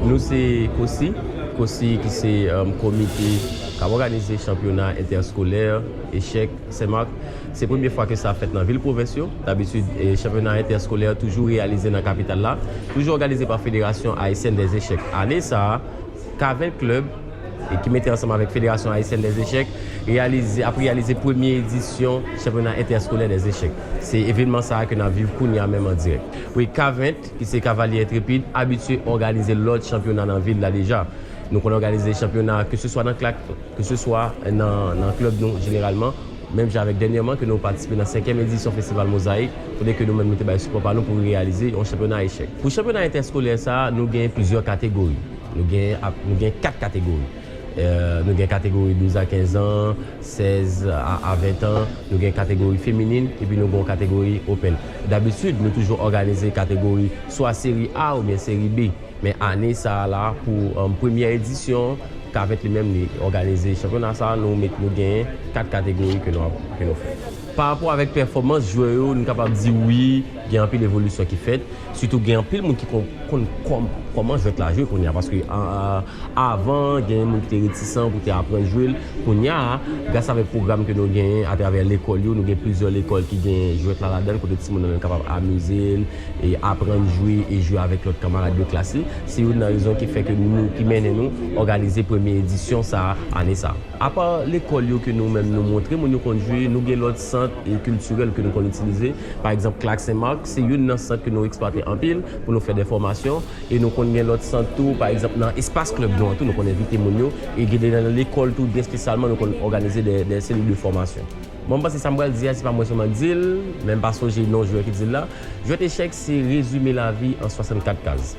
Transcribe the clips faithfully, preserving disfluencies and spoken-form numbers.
Nou se kosi, kosi ki se, um, komite k ap òganize chanpyona entèskolè, echèk, Senmak. Se premye fwa ke sa fèt nan vil pwovens yo. Dabitid, e, chanpyona entèskolè toujou reyalize nan kapital la, toujou òganize pa Federasyon Ayisyèn dèzechèk. Ane sa a, K ven klèb, e, ki mete ansanm avèk Federasyon Ayisyèn dèzechèk reyalize, ap reyalize premye edisyon chanpyona entèskolè dèzechèk. Se evenman sa a ke n ap viv kounye a menm an dirèk. Wi, K ven, ki se Kavalye Entrepid, abitye òganize lòt chanpyona nan vil la deja. Nou konn òganize chanpyona, keseswa nan klak, keseswa nan, nan klèb nou jeneralman. Menm jan avèk dènyèman ke nou patisipe nan senkyèm edisyon Festival Mozayik, kote ke nou menm nou te bay sipò pa nou pou reyalize yon chanpyona echèk. Pou chanpyona entèskolè sa a, nou gen plizyè kategori. Nou gen ap, nou gen kat kategori. Euh, nou gen kategori douz a kenz an, sèz a, a ven an, nou gen kategori feminin, epi nou gen yon kategori open. Dabitid, nou toujou òganize kategori swa seri A oubyen seri B. Men ane sa a la, pou, um, premyè edisyon, K ven li menm, li òganize chanpyona sa a, nou met, nou gen kat kategori ke nou ap, ke nou fè. Pa rapò avèk pèfòmans jwè yo, nou kapab di wi, gen anpil evolisyon ki fèt. Sitou gen anpil moun ki kon, konn kòm, kòman jwèt la jwe kounye a. Paske, a, a, avan, gen moun ki te retisan pou te aprann jwe l. Kounye a, gras avèk pwogram ke nou genyen atravè lekòl yo, nou gen plizyè lekòl ki gen jwèt la ladan l, kote timoun nan menm kapab amize l, e aprann jwe e jwe avèk lòt kanmarad de klas li. Se youn nan rezon ki fè ke nou, ki mennen nou òganize premye edisyon sa a, ane sa a. Apa lekòl yo ke nou menm nou montre moun yo konn jwe, nou gen lòt sant, e, kiltirèl ke nou konn itilize. Pa egzanp, Klak Senmak, se youn nan sant ke nou eksplwate anpil pou nou fè de fòmasyon. E nou konn gen lòt sant tou, pa egzanp, nan espas klèb nou an tou, nou konn envite moun yo. E gen de nan lekòl tou, byen espesyalman, nou konn òganize de, de seri de fòmasyon. Bon, m panse sa m pral di a, se pa mwen sèlman k di l, men m pa sonje non jwè ki di l la. Jwèt echèk, se rezime lavi an swasannkat kaz.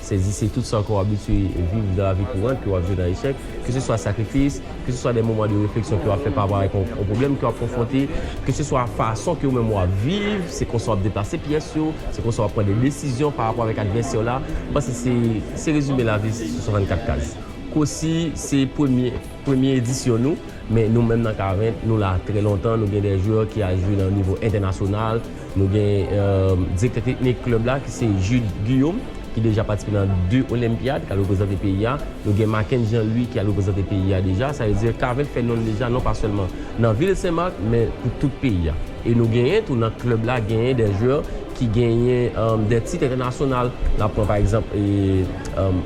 Sezise tout sa ke w abitye viv nan lavi kourant, ke w ap jwenn nan echèk, keseswa sakrifis, keseswa de moman de refleksyon ke w ap fè pa rapò avèk yon, yon pwoblèm ke w ap konfwonte, keseswa fason ke w menm w ap viv, se konsa w ap deplase pyès yo, se konsa w ap pran de desizyon pa rapò avèk advèsè w la. M panse se, se rezime lavi sou swasannkat kaz. Kosi se premye, premye edisyon nou. Men nou menm nan K ven, nou la trè lontan, nou gen de jwè ki al jwe nan nivo entènasyonal. Nou gen, euh, direktè teknik klèb la, ki se Jude Guillaume, ki deja patisipe nan de olenpyad, ki al reprezante peyi a. Nou gen Macken Jean Louis, ki al reprezante peyi a deja. Sa vle di K ven fè non l deja, non pa sèlman nan vil Senmak, men pou tout peyi a. E nou genyen tou nan klèb la, genyen de jwè ki genyen, euh, de tit entènasyonal. N ap pran, pa egzanp, e, euh,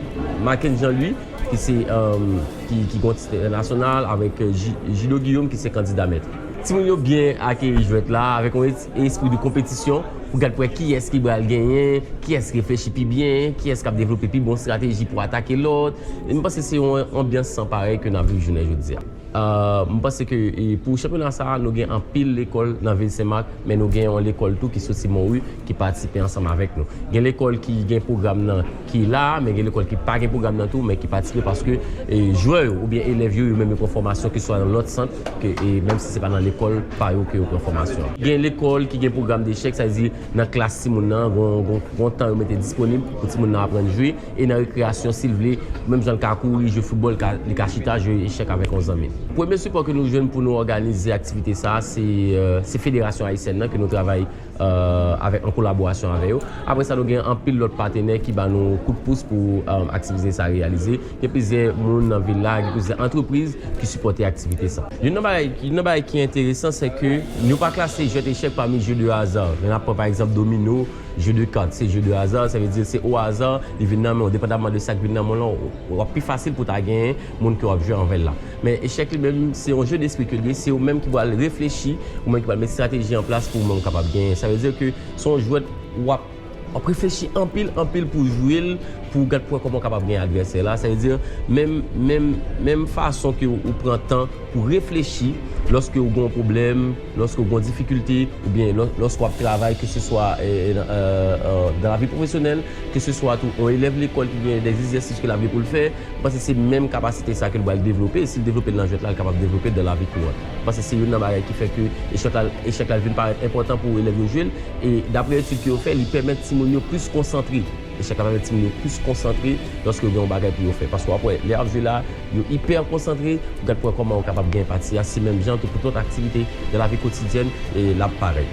Macken Jean Louis, ki se, um, ki, ki gen yon tit entènasyonal avèk, euh, Ju-, Judo Guillaume ki se kandida mèt. Timoun yo byen akeyi jwèt la avèk yon es-, espri de konpetisyon pou gad pou wè kiyès ki pral genyen, kiyès ki reflechi pi byen, kiyès k ap devlope pi bon estrateji pou atake lòt. E m panse se yon anbyans san parèy ke n ap viv jounen jodi a. Euh, m panse ke, e, pou chanpyona sa a, nou gen anpil lekòl nan vil Senmak, men nou gen yon lekòl tou ki soti Monwi ki patisipe ansanm avèk nou. Gen lekòl ki gen pwogram nan ki la, men gen lekòl ki pa gen pwogram nan tou, men ki patisipe paske, e, jwè yo oubyen elèv yo, yo menm yo pran fòmasyon ki swa nan lòt sant, ke, e, menm si se pa nan lekòl pa yo ke yo pran fòmasyon an. Gen lekòl ki gen pwogram de echèk, sa vle di nan klas timoun nan, gon, gon, gon tan yo mete disponib pou timoun nan aprann jwe. E nan rekreyasyon, si l vle, menm jan l ka kouri, jwe foutbòl, ka, li ka chita, jwe echèk avèk yon zanmi l. Premye sipò ke nou jwenn pou nou òganize aktivite sa a, se, euh, se Federasyon Ayisyèn nan ke nou travay, euh, avèk, an kolaborasyon avè yo. Apre sa, nou gen anpil lòt patenè ki ba nou kout pous pou, euh, aktivite sa a reyalize. Gen plizyè moun nan vil la, gen plizyè antrepriz ki sipòte aktivite sa a. Youn nan bagay, youn nan bagay ki enteresan, se ke nou pa klase jwèt echèk pami jeu de hasard. Lè n ap pran, pa egzanp, domino, jeu de cartes, se jeu de hasard, sa vle di se o aza, li vin nan men w, depandamman de sa k vin nan men w lan, w ap pi fasil pou w ta genyen moun ke w ap jwe avè l la. Men echèk li menm, se yon jeu d'esprit ke l ye, se ou menm ki pral reflechi, ou menm ki pral met estrateji an plas pou ou menm w kapab genyen. Sa vle di ke se yon jwèt w ap, w ap reflechi anpil, anpil pou w jwe l, pou w gad pou w wè kòman w kapab genyen advèsè la. Sa vle di, menm, menm, menm fason ke ou pran tan pou reflechi lòske w gen yon pwoblèm, lòske w gen yon difikilte, oubyen lò-, lòske w ap travay, keseswa, e, e, nan, e, e, dans la vie professionnelle, keseswa tou yon elèv lekòl ki gen dè egzèsis ke l ap gen pou l fè, m panse se menm kapasite sa ke l pral devlope, e si l devlope l nan jwèt la, l kapab devlope dans la vie courante. M panse se youn nan bagay ki fè ke echèk la, echèk la vin parèt enpòtan pou elèv yo jwe l, e daprè etid ke yo fè, li pèmèt timoun yo plis konsantre. Echèk la pèmèt timoun yo plis konsantre lòske yo gen yon bagay pou yo fè. Paske w ap wè, lè y ap jwe la, yo ipè konsantre, pou gad pou wè kòman yo kapab gen pati a, si menm jan tou pou tout aktivite de la vi kotidyèn, e l ap parèy.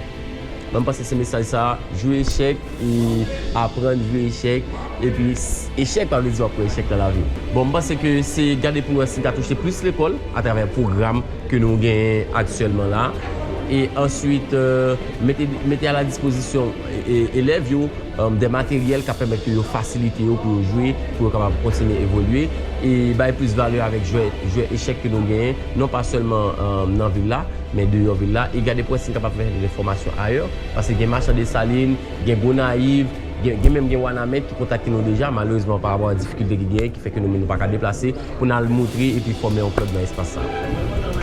Mwen, m panse se mesaj sa, jwe echèk e aprann jwe echèk. Epi, s- echèk pa vle di w ap pran echèk nan lavi. Bon, m panse ke se gade pou n wè si n ka touche plis lekòl atravè pwogram ke nou genyen aktyèlman la. E answit, euh, mete, mete a la dispozisyon e- e- elèv yo, euh, de materyèl k ap pèmèt ke yo fasilite yo pou yo jwe, pou yo kapab kontinye evolye e bay plis valè avèk jwè, jwè echèk ke nou genyen, non pa sèlman, euh, nan vil la, men deyò vil la, e gade pou wè si n kapab fè de fòmasyon ayè, paske gen Machan Desalin, gen Gonayiv, gen, gen menm gen Wanament ki kontakte nou deja, malerezman pa rapò a difikilte ki genyen, ki fè ke nou menm nou pa ka deplase pou n al moutre epi fòme yon klèb nan espas sa a.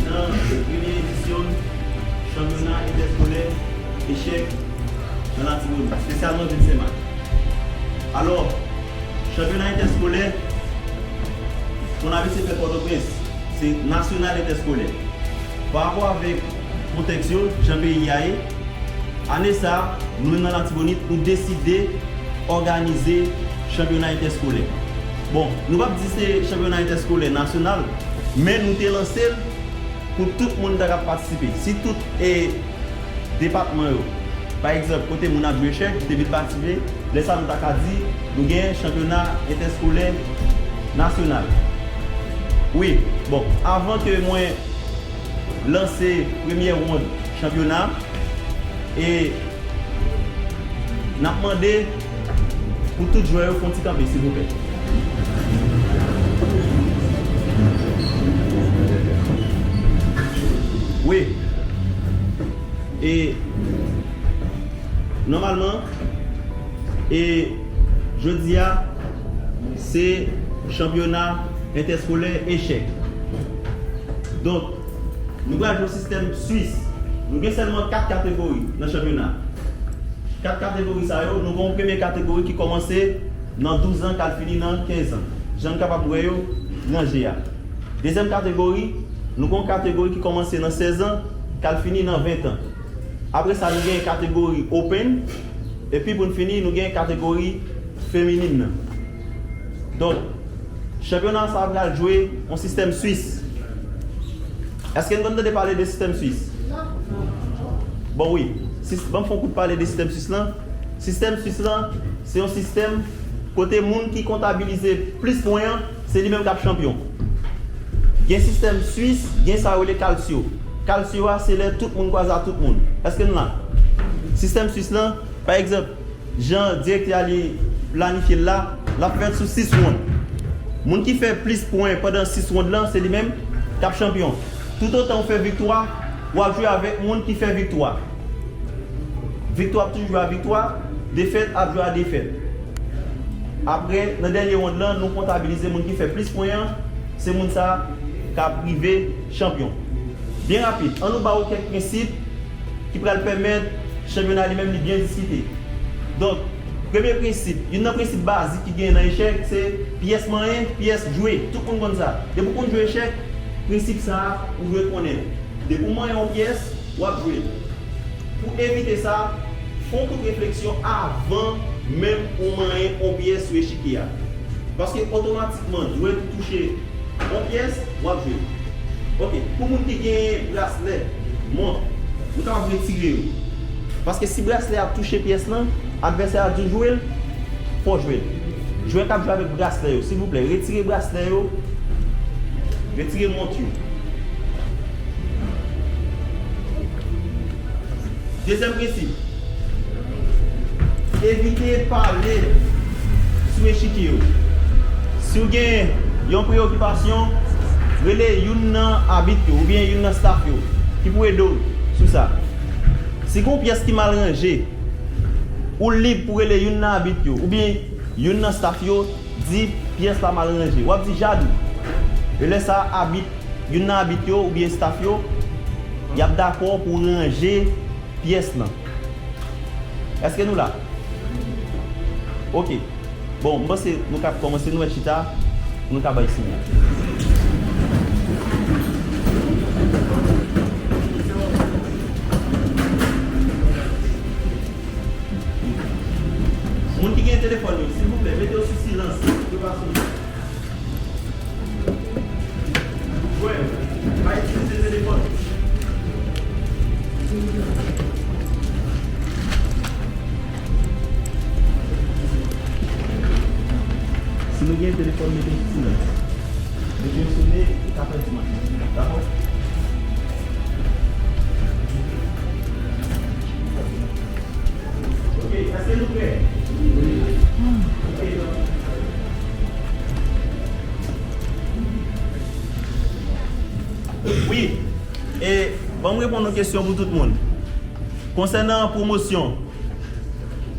Nan premye edisyon chanpyona entèskolè echèk nan Latibonit, espesyalman vil Senmak. Alò, chanpyona entèskolè, konn abitye fèt Pòtoprens, se nasyonal entèskolè. Pa rapò avèk kontèks yo, jan peyi a ye, ane sa a, nou menm nan Latibonit, nou deside òganize chanpyona entèskolè. Bon, nou p ap di se chanpyona entèskolè nasyonal, men nou te lanse l pou tout moun ta ka patisipe. Si tout, e, depatman yo, pa egzanp, kote moun ap jwe echèk, te vin patisipe, lè sa a nou ta ka di nou gen chanpyona entèskolè nasyonal. Wi, bon, avan ke mwen lanse premyè wonn chanpyona, e n ap mande pou tout jwè yo fè yon ti kanpe, silvouplè. Wi. E nòmalman, e jodi a, se chanpyona entèskolè echèk. Donk, nou pral jwe sistèm swis. Nou gen sèlman kat kategori nan chanpyona. Kat kategori sa yo, nou gen yon premye kategori ki kòmanse nan douz an, k al fini nan kenz an. Jan n kapab wè yo, ranje a. Dezyèm kategori, nou gen yon kategori ki kòmanse nan sèz an, k al fini nan ven an. Apre sa, nou gen kategori open, epi pou n fini, nou gen kategori feminin nan. Donk, chanpyona sa a pral jwe yon sistèm swis. Èske n konn tande pale de sistèm swis? Bon, wi. Sis- ban m fè yon kout pale de sistèm swis lan. Sistèm swis lan, se yon sistèm kote moun ki kontabilize plis pwen an, se li menm k ap chanpyon. Gen sistèm swis, gen sa yo rele kalsyo. Kalsyo a, se lè tout moun kwaze ak tout moun. Èske n la? Sistèm swis lan, pa egzanp, jan direktè a li planifye l la, l ap fèt sou sis wonn. Moun ki fè plis pwen pandan sis wonn lan, se li menm k ap chanpyon. Toutotan w fè viktwa, w ap jwe avèk moun ki fè viktwa. Viktwa ap toujou jwe a viktwa, defèt ap jwe a defèt. Apre, nan dènye wonn lan, nou kontabilize moun ki fè plis pwen an, se moun sa a k ap rive chanpyon. Byen rapid, ann nou ba w kèk prensip ki pral pèmèt chanpyona li menm li byen diskite. Donk, premye prensip, youn nan prensip bazik ki genyen nan echèk, se pyès manyen, pyès jwe. Tout moun konn sa. Depi w konn jwe echèk, prensip sa a, ou dwe konnen l. Depi w manyen yon pyès, w ap jwe l. Pou evite sa, fè yon kout refleksyon avan menm ou manyen yon pyès sou echikye a. Paske otomatikman, dwèt ou touche yon pyès, w ap jwe l. Oke, pou moun ki gen braslè, mont, nou kapab retire yo. Paske si braslè a touche pyès lan, advèsè a di w jwe l, fò w jwe l. Jwè k ap jwe avèk braslè yo, silvouplè, retire braslè yo, retire mont yo. Dezyèm prensip, evite pale sou echikye yo. Si w gen yon preyokipasyon, rele youn nan abit yo oubyen youn nan staf yo ki pou ede w sou sa. Si gen yon pyès ki mal ranje, ou lib pou rele youn nan abit yo oubyen youn nan staf yo, di pyès la mal ranje. W ap di Jadou. E lè sa a, abit, youn nan abit yo oubyen staf yo, y ap dakò pou ranje pyès lan. Èske nou la? Oke. Bon, m panse nou kab kòmanse, nou mèt chita, pou nou ka bay siyal. Moun ki gen telefòn yo, silvouplè, mete yo sou silans. Yo pa sone. Jwè, pa itilize telefòn. Mwen gen telefòn, mete silans. Depi yo sone, ou ka pèdi match la. Dakò? Ok, èske nou prè? Ok, donk. Wi. E, ban m reponn yon kesyon pou tout moun. Konsènan pwomosyon.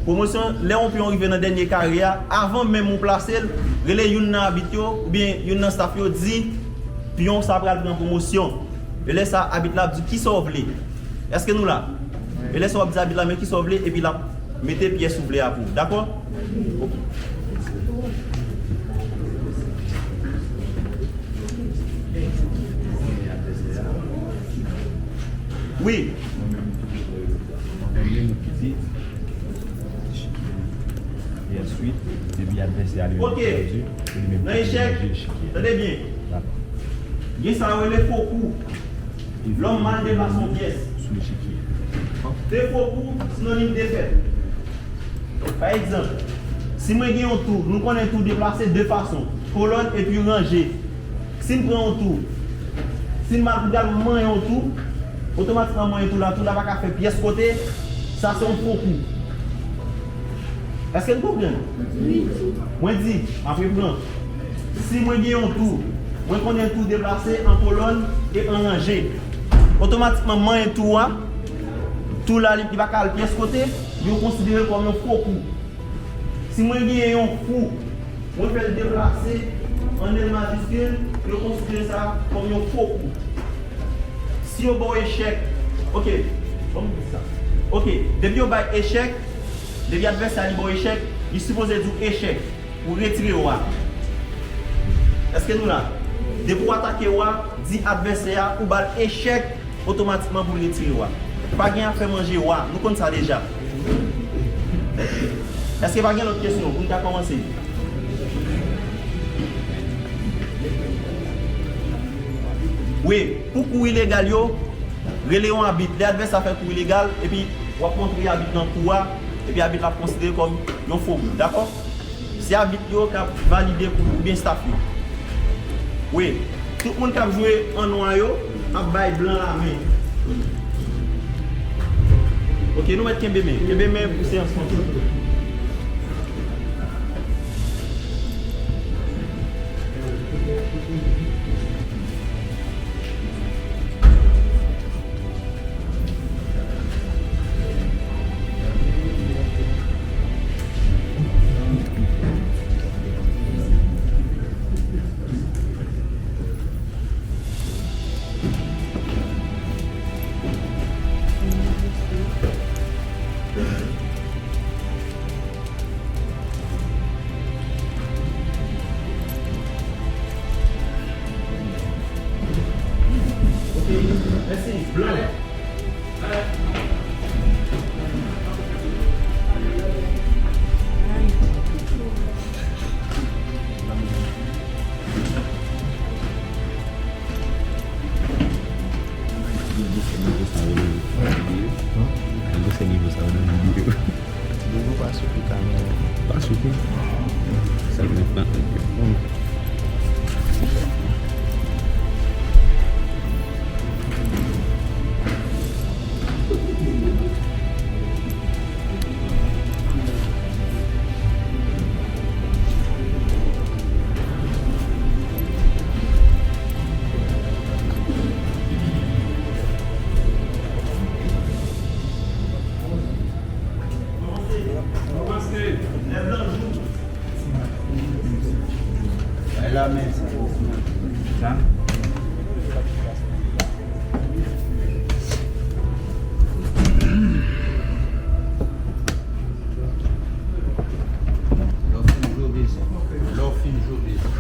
Pwomosyon, lè yon pyon rive nan dènye kare a, avan menm ou plase l, rele youn nan abit yo, oubyen youn nan staff yo, di, pyon sa pral pran pwomosyon. E lè sa, abit la ap di, "Kisa w vle?" Èske nou la? E lè sa, w ap di abit la, "Men kisa w vle?" Epi l ap mete pyès ou vle a pou ou. Dakò? Ok. Wi. Mwen menm tou, mwen menm ki di, e answit, depi advèsè a li menm ki pèdi, se li menm ki manje echikye. Tande byen. Gen sa yo rele fo kou. Lòm mal deplase yon pyès. Sou echikye. De fo kou, sinònim defèt. Pa egzanp, si mwen gen yon tou, nou konnen tou deplase de fason, kolòn epi ranje. Si m pran yon tou, si m al pou m al manyen yon tou, otomatikman manyen tou la, tou la pa ka fè pyès kote, sa se yon fo kou. Èske n konprann? Wi. Mwen di, m ap reprann. Si mwen gen yon tou, mwen konnen tou deplase an kolòn e an ranje. Otomatikman manyen tou a, tou la li, li pa ka al pyès kote, yo konsidere kòm yon fo kou. Si mwen genyen yon kou, mwen fè l deplase an L majiskil, yo konsidere sa kòm yon fo kou. Si yo ba w echèk, ok, ban m di sa. Ok, depi yo bay echèk, depi advèsè a li ba w echèk, li sipoze di w echèk pou retire wa. Èske nou la? Depi w atake wa, di advèsè a ou ba l echèk otomatikman pou l retire wa. Pa gen afè manje wa, nou konn sa deja. Èske pa gen lòt kesyon pou n ka kòmanse? Wi, pou kou ilegal yo, rele yon abit. Lè advèsè a fè kou ilegal, epi w ap montre abit nan kou a, epi abit la ap konsidere kòm yon fo kou, dakò? Se abit yo k ap valide kou oubyen staff yo. Wi, tout moun k ap jwe an nwa yo ap bay blan lamen. Ok, nou mèt kenbe men. Kenbe men pou seyans konsa. Ok, mèsi. Blan. Nivo sa yo nan videyo. Nivo se nivo sa yo nan videyo. Nivo pa sou pi kamera. Pa sou pi. Sa mwen pa. Lè w fin jwe, w bezwen. Lè w fin jwe, w bezwen.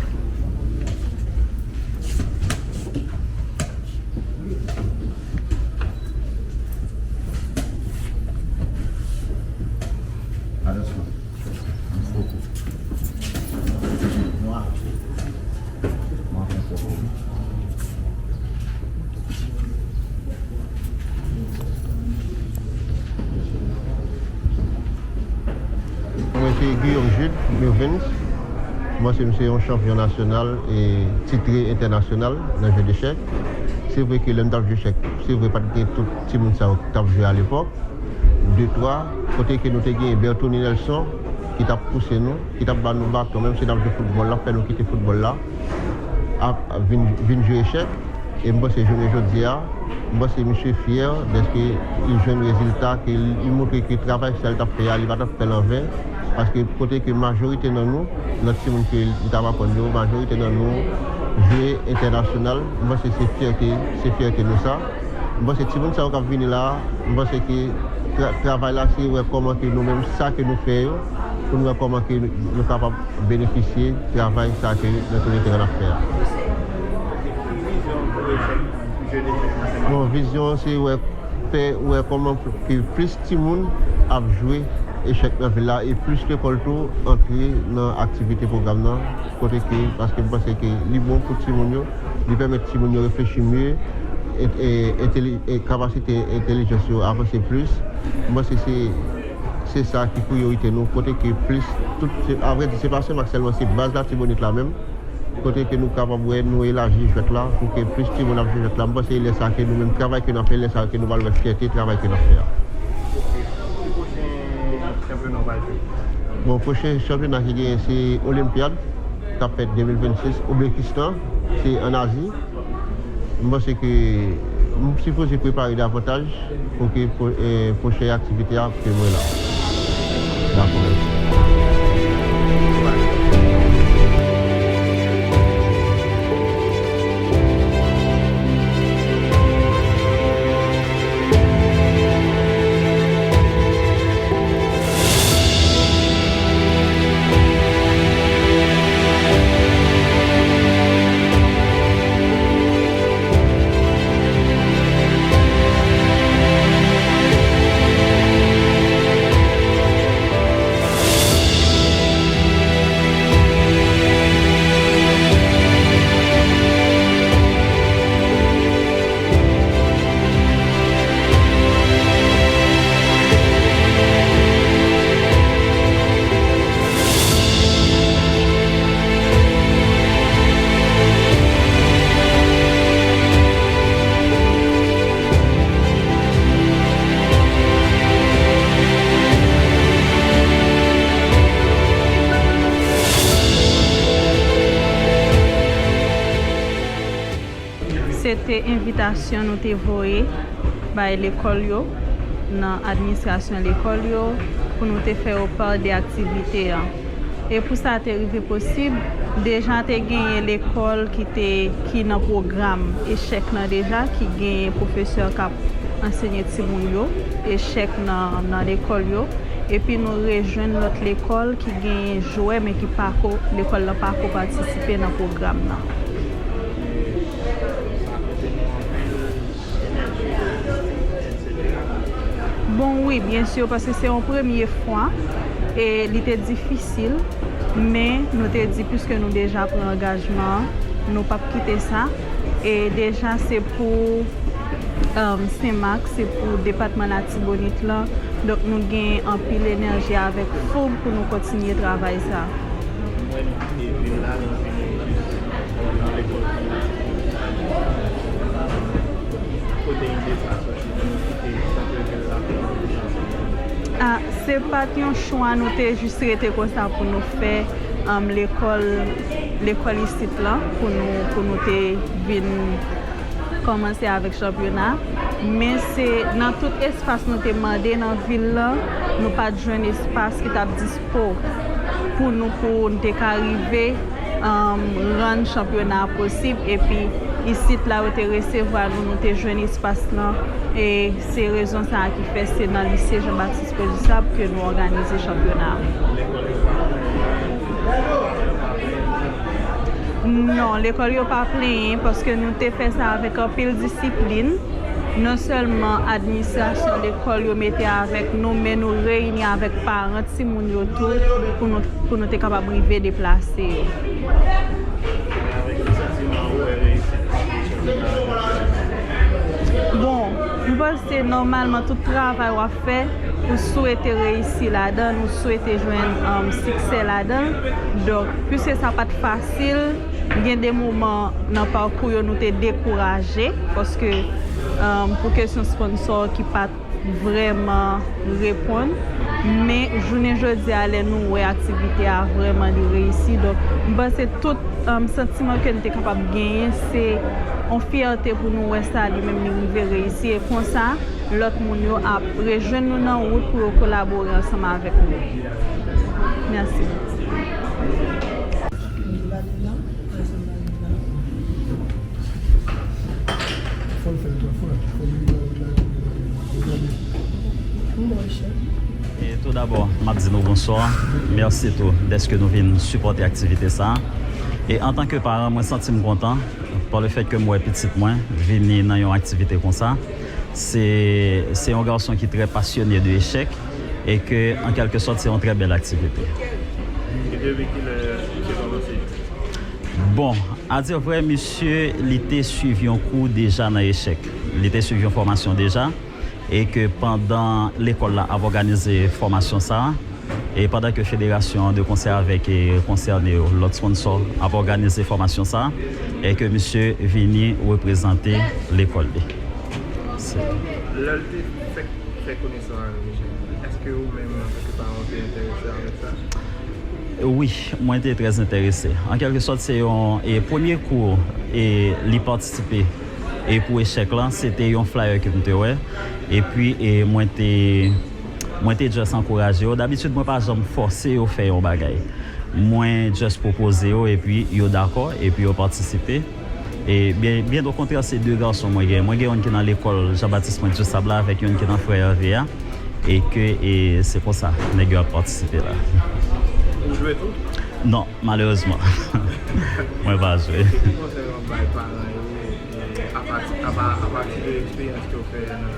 Atansyon. Mwen fè fò pou ou. Mwen se Guillaume Jude Luvens. Mwen se, m se yon chanpyon nasyonal e titre entènasyonal nan jwe dechèk. Se vre ke lè m t ap jwe echèk, se vre pa t gen tout timoun sa yo k t ap jwe alepòk. De twa, kote ke nou te gen Bertony Nelson ki t ap pouse nou, ki t ap ba nou baton, menm si n ap jwe foutbòl, l ap fè nou kite foutbòl la, ap vin, vin jwe echèk. E m panse jounen jodi a, m panse misye fyè dèske li jwenn rezilta, ke li, li montre ke travay sa l t ap fè a, li pa t ap fè l anven. Paske kote ke majorite nan nou, nan timoun ke li t ap aprann yo, majorite nan nou jwe entènasyonal, m panse se fyète, se fyète nou sa. M panse timoun sa yo k ap vini la a, m panse ke tra-, travay la se wè kòman ke nou menm sa ke nou fè yo, pou n wè kòman ke nou kapab benefisye travay sa ke nou te rete n ap fè a. Bon, vizyon an se wè, fè wè kòman ke plis timoun ap jwe echèk nan vil la e plis lekòl tou antre nan aktivite pwogram nan, kote ke, paske m panse ke li bon pou timoun yo, li pèmèt timoun yo reflechi mye, e, e, enteli-, e kapasite entelijans yo avanse plis. M panse se, se sa ki priyorite nou, kote ke plis, tout, se, avrèdi, se pa Sen Mak sèlman, se baz Latibonit la menm, kote ke nou kapab wè, nou elaji jwèt la, pou ke plis timoun ap jwe jwèt la. M panse lè sa ke nou menm, travay ke n ap fè, lè sa ke nou pral wè fyète travay ke n ap fè a. Bon, pwochen chanpyona ki genyen, se Olimpiad k ap fèt de mil vennsis, Ouzbekistan, se ann Azi. M panse ke m sipoze prepare davantaj pou ke pwo-, eh, pwochen aktivite a ke mwen la. Dakò, mèsi. Se te envitasyon nou te voye bay lekòl yo, nan administrasyon lekòl yo, pou nou te fè yo pa de aktivite an. E pou sa te rive posib, deja te genyen lekòl ki te, ki nan pwogram echèk lan deja, ki genyen pwofesè k ap ansenye timoun yo echèk nan, nan lekòl yo. Epi nou rejwenn lòt lekòl ki genyen jwè, men ki pako, lekòl lan pako patisipe nan pwogram nan. Bon, wi, byen si, paske se yon premye fwa, e li te difisil, men nou te di, piske nou deja pran angajman an, nou p ap kite sa. E deja, se pou, um, Sen Mak, se pou depatman Latibonit lan. Donk, nou gen anpil enèji avèk foug pou nou kontinye travay sa. Mwen, nou kite vil la, nou vini jis nan lekòl. Kote ide sa soti pou nou kite santevil la pou nou vin ansanm? Ah, se pa t yon chwa, nou te jis rete konsa pou nou fè, um, lekòl, lekòl isit lan, pou nou, pou nou te vin kòmanse avèk chanpyona. Men se nan tout espas nou te mande nan vil lan, nou pa t jwenn espas ki t ap dispo pou nou, pou n te ka rive, um, rann chanpyona a posib. Epi isit la, yo te resevwa nou, nou te jwenn espas lan. E se rezon sa a ki fè se nan lise Jean Baptiste Paul Duceppe ke nou òganize chanpyona a. Non, lekòl yo pa plenyen paske nou te fè sa avèk anpil disiplin. Non sèlman administrasyon lekòl yo mete avèk nou, men nou reyini avèk paran timoun yo tou pou nou, pou nou te kapab rive deplase yo. Bon, m panse nòmalman tout travay w ap fè, Ou swete reyisi ladan l, ou swete jwenn, um, siksè ladan l. Donk, piske sa pa t fasil, gen de moman nan pakou yo nou te dekouraje, paske, um, pou kesyon sponsò ki pa t vrèman reponn. Men, jounen jodi a, lè nou wè aktivite a vrèman li reyisi, donk, m panse tout, um, santiman ke n te kapab genyen, se yon fyète pou nou wè sa li menm li rive reyisi. E konsa, lòt moun yo ap rejwenn nou nan wout pou yo kolabore ansanm avèk nou. Mèsi. Fò l fè l twa fwa, fò l rive nan wout la, pou l gade. E tou dabò, m ap di nou bonswa. Mèsi tou dèske nou vin sipòte aktivite sa a. E antanke paran, mwen santi m kontan pa le fèt ke m wè pitit mwen vini nan yon aktivite konsa. Se, se yon gason ki trè pasyone de echèk e ke, an kèlke sòt, se yon trè bèl aktivite. E depi kilè misye kòmanse jwe? Bon, a dire vrè, misye, li te swiv yon kou deja nan echèk. Li te swiv yon fòmasyon deja. E ke pandan lekòl la ap òganize fòmasyon sa a, e pandan ke federasyon an de konsè avèk, e, konsène yo, lòt sponsò ap òganize fòmasyon sa a, e ke misye vini reprezante lekòl li. Se Lè l te fèk fè konesans avèk echèk, èske ou menm, antanke paran, ou te enterese avèk sa? Wi, mwen te trè enterese. An kèlke sòt, se yon, e, premye kou, e, li patisipe, e, pou echèk lan, se te yon flyer ke m te wè. Epi, e, mwen te, mwen te just ankouraje yo. Dabitid, mwen pa janm fòse yo fè yon bagay. Mwen just pwopoze yo, epi yo dakò, epi yo patisipe. E byen, byen okontrè, se de gason mwen gen. Mwen gen youn ki nan lekòl Jean Baptiste Pointe du Sable la, avèk youn ki nan Frè Hervé a. E ke, e se konsa nèg yo ap patisipe la. Ou jwe tou? Non, malerezman. Mwen pa jwe. Ki konsèy w ap bay paran yo, e, apati, apa, apati de eksperyans ke w fè nan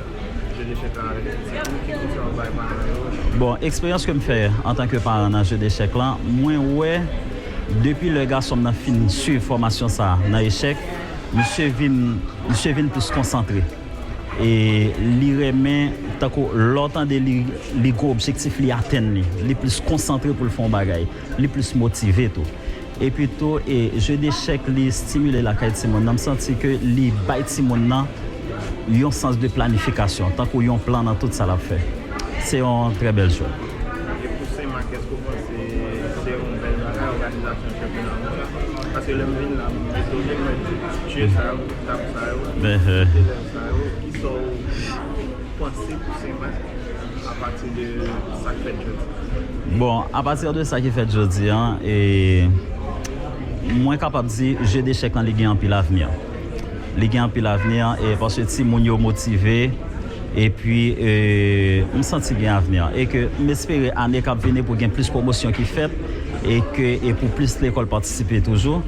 je dechèk la avèk pitit ou, ki konsèy w ap bay paran yo? Bon, eksperyans ke m fè antanke paran nan je dechèk la, mwen wè depi lè gason m nan fin swiv fòmasyon sa a nan echèk, misye vin, misye vin plis konsantre. E li renmen, tankou lè w tande li, li gen objektif, li atenn li, li plis konsantre pou l fè yon bagay, li plis motive tou. Epi tou, e, je dechèk li stimile lakay timoun nan. M santi ke li bay timoun nan yon sans de planifikasyon, tankou yon plan nan tout sa l ap fè. Se yon trè bèl jwèt. E pou Senmak, èske w panse se yon bèl bagay, òganizasyon chanpyona konsa? Paske lè m vin la, m etone, mwen di, je sa yo, tab sa yo, telèv sa yo, kisa w panse pou Senmak apati de sa k fèt jodi a? Bon, apati de sa ki fèt jodi a, e, mwen kapab di je dechèk lan, li gen anpil avni. Li gen anpil avni, e, paske timoun yo motive, epi, e, m santi gen avni. E ke m espere ane k ap vini pou gen plis pwomosyon ki fèt, e ke, e pou plis lekòl patisipe toujou.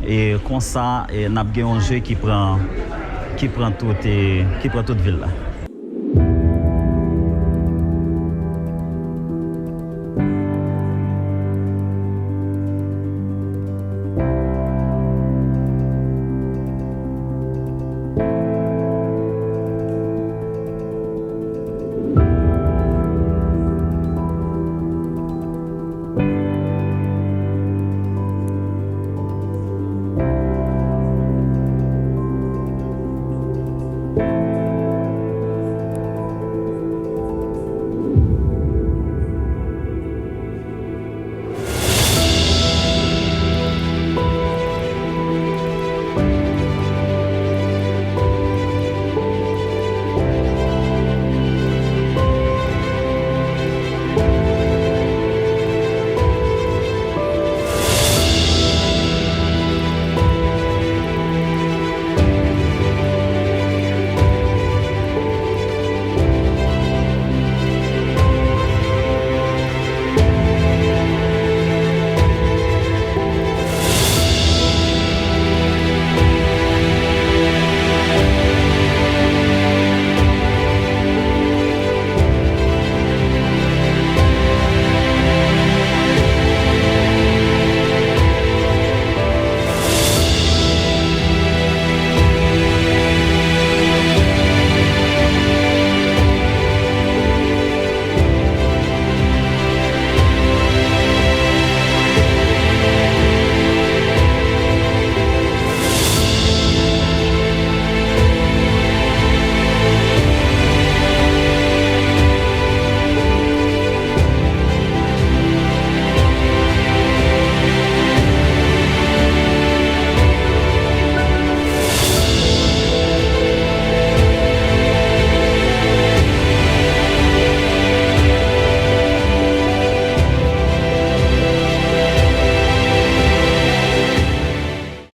E konsa, e, n ap gen yon je ki pran, ki pran tout, e, ki pran tout vil la.